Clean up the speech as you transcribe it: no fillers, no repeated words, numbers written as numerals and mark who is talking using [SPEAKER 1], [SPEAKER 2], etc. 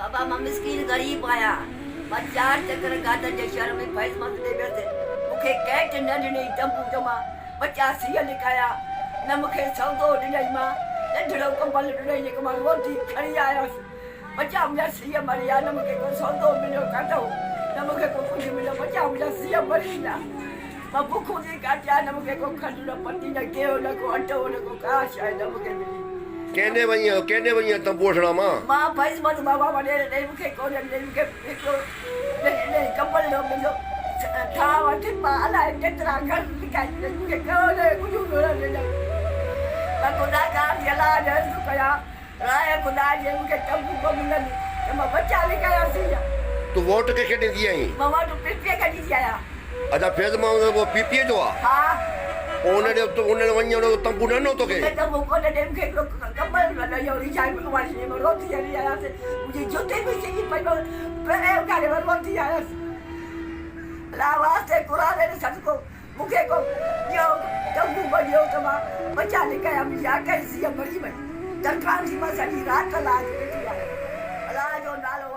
[SPEAKER 1] بابا مان مسڪين غريب آهيان. مان چار چڪر گاڏن جي شهر ۾ فيض محمد ڏي ويس. مون کي ڪيٽ نه ڏنئي تنبو جو مان ٻچا سيء لڪايا. نه مون کي سودو ڏنئي مان ننڍڙو ڪمبل ڏنئي جيڪو مان روزي کڻي آيس. ٻچا منهنجا سيء مري ويا نه مون کي ڪو سودو مليو ڪاٽئو نه مون کي ڪو ڪجهه مليو ٻچا منهنجا سيء مري ويا. مان بکون ٿي ڪاٽيان نه مون کي ڪو کنڊ نه پتي نه گيهه نه ڪو اٽو نه ڪو ڪا شيء نه مون کي ملي.
[SPEAKER 2] ڪنهن ڏي وئين ڪنهن ڏي وئين تنبو وٺڻ مان؟
[SPEAKER 1] مان فيض محمد بابا وڏيري ڏي مون کي ڪونه ڏني مون کي هڪڙو ڏني ڪمبل نه مليو ٿانء ٺپا الائي ڪيترا گهر لڪائي ڏني مون کي ڪونه ڪجهه به نه ڏنائين. مان خدا کان عرض الله جي عرض ٿو ڪيان راء خدا جي مون کي تنبو ٻه ملن ته مان ٻچا لڪايان سي.
[SPEAKER 2] تون ووٽ ڪنهن کي ڏيندي آهين؟
[SPEAKER 1] مان ووٽ پي پي کي ڏيندي آهيان.
[SPEAKER 2] اڇا فيض محمد اهو پي پي جو آ؟
[SPEAKER 1] ها.
[SPEAKER 2] پوء ان ڏي ان ڏي وڃي ان جو تنبو نه ڏنو توکي؟
[SPEAKER 1] مون کي تنبو ڪونه ڏي مون کي هڪڙو ڪمبل به نه ڏنو ريجهائي مون کي وڃي مان روتي هلي آيس منهنجي جتي به سڄي پئي مان پيرين اگهاڙي مان روتي آيس الله واسطي قرآن جو صدقو مون کي ڪو ڏيو تنبو ٻه ڏيو ته مان ٻچا لڪايان منهنجي آڪهه سيء مري وئي ترخان ٿي مان سڄي رات الله جي ويٺي آهيان الله جو نالو.